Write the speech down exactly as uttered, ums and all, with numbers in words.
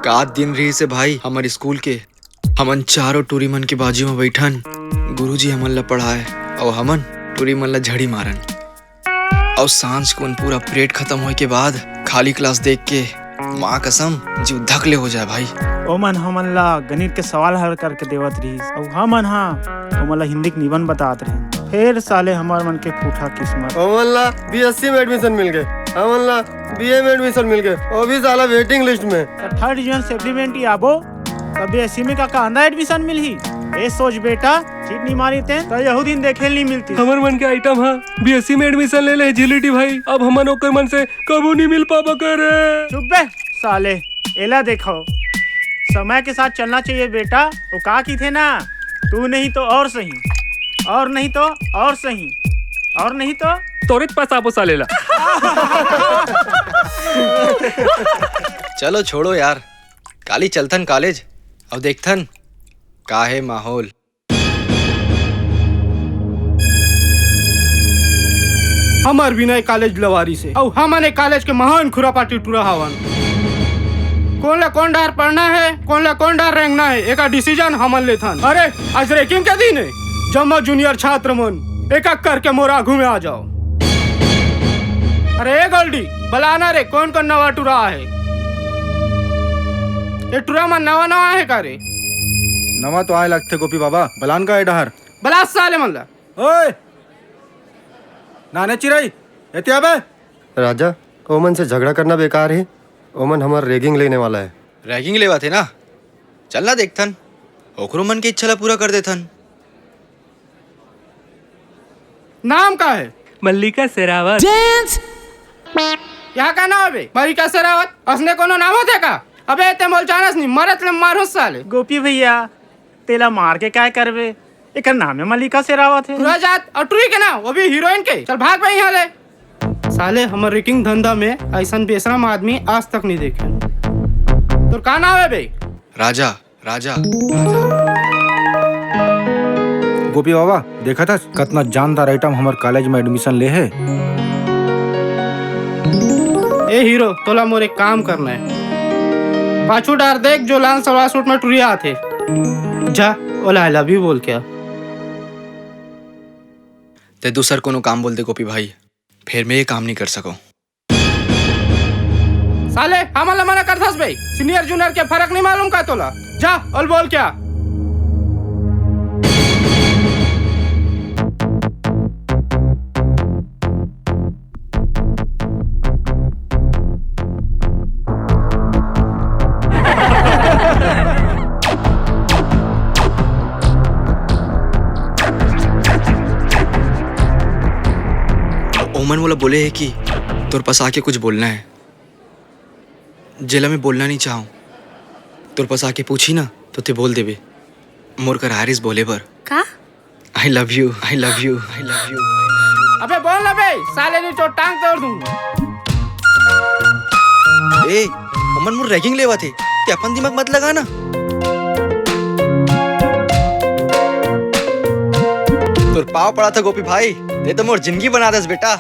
का दिन रहिस हे भाई हमर स्कूल के। हमन चारों टूरी मन के बाजू म बइठन, गुरुजी हमन ला पढ़ाए, अउ हमन टूरी मन ला झड़ी मारन। अउ सांझ कुन पूरा परेड खतम होय के बाद खाली क्लास देख के, माँ कसम, जीव धक ले हो जाए भाई। ओमन हमन ला गणित के सवाल हल करके देवत रहिस, अउ हमन हा ओमन ला हिंदी के निबंध बतात रहिन। फेर साले हमर मन के फूटा किस्मत। ओमन ला बीएससी में एडमिशन मिल गे, हमन ला बीए में एडमिशन मिल गे, वो भी साला वेटिंग लिस्ट में। त थर्ड डिवीजन सप्लीमेंट्री आबो, त बीएससी में का कांदा एडमिशन मिलही? ए सोच बेटा, सीट नहीं मारी ते, त यहू दिन देखे नहीं मिलती। हमर मन के आइटम हा बीएससी में एडमिशन ले ले जीलीटी भाई, अब हमन ओकर मन से कभू नहीं मिल पाबो करे। चुप बे साले, एला देखो, समय के साथ चलना चाहिए बेटा। वो का की थे ना, तू नहीं तो और सही, और नहीं तो और सही, और नहीं तो तोरे पास आबो साले ला। चलो छोड़ो यार, काली चलथन कॉलेज, अब देखथन का हे माहौल। हमर विनय कॉलेज लवारी से, अउ हमन ए कॉलेज के महान खुरापाती टूरा हवन। कोन ला कोन डार पढ़ना हे, कोन ला कोन डार रेंगना हे, एका डिसीजन हमन लेथन। अरे, आज रैगिंग के दिन हे, जम्मो जूनियर छात्र मन एक एक करके मोर आघू में आ जाओ। अरे ए गोल्डी, बलाना रे, कोन कोन नवा टूरा आहे? ए टूरा मन नवा नवा आहे का रे? नवा तो आए लगथे गोपी बाबा, बलान का ए डहर। बला साले मन ला। ओए! नाने चिरई, एती आबे। राजा, ओमन से झगड़ा करना बेकार हे। ओमन हमर रैगिंग लेने वाला हे। रैगिंग लेवाथे ना? चल ना देखथन। ओकरो मन के इच्छा ला पूरा कर देथन। नाम का हे? मल्लिका शेरावत। यहाँ का नाम हे बे? मल्लिका शेरावत? असने कोनो नाम होथे का? अबे ते मोल जानस नहीं, मरत ले मारो साले। गोपी भैया, तेला मार के काय करबे? एकर नाम हे मल्लिका शेरावत हे। पूरा जात अउ टुरी के ना, वो भी हीरोइन के। चल भाग बे यहाँ ले। साले हमर रैगिंग धंधा में अइसन बेशरम आदमी आज तक नहीं देखे। तोर का नाम हे बे? राजा, राजा, राजा। गोपी बाबा, देखत हस कतना जानदार आइटम हमर कॉलेज में एडमिशन ले हे। ए हीरो, तोला मोर एक काम करना हे। पाछू डार देख, जो लाल सलवार सूट में टुरिया आथे। जा, ओला I love you बोल के आ। ते दूसर कोनो काम बोल दे गोपी भाई, फेर मैं ये काम नहीं कर सकूं। साले, हमन ला मना करथस बे? सीनियर जूनियर के फरक नहीं मालूम का तोला? जा, ओला बोल के आ। ओमन मोला बोले हे कि तोर पास आके कुछ बोलना हे, जेला मैं बोलना नहीं चाहूँ। तोर पास आके पूछही ना, तो ते बोल देबे। मोर करा आरिस बोले बर। का? I love you, I love you, I love you। अबे बोल ना बे, साले नहीं तो टांग तोड़ दूंगा। ए, ओमन मोर रैगिंग लेवाथे, ते अपन दिमाग मत लगा ना। तोर पाँव पड़ाथंव गोपी भाई, ते तो मोर जिंदगी बना देस बेटा।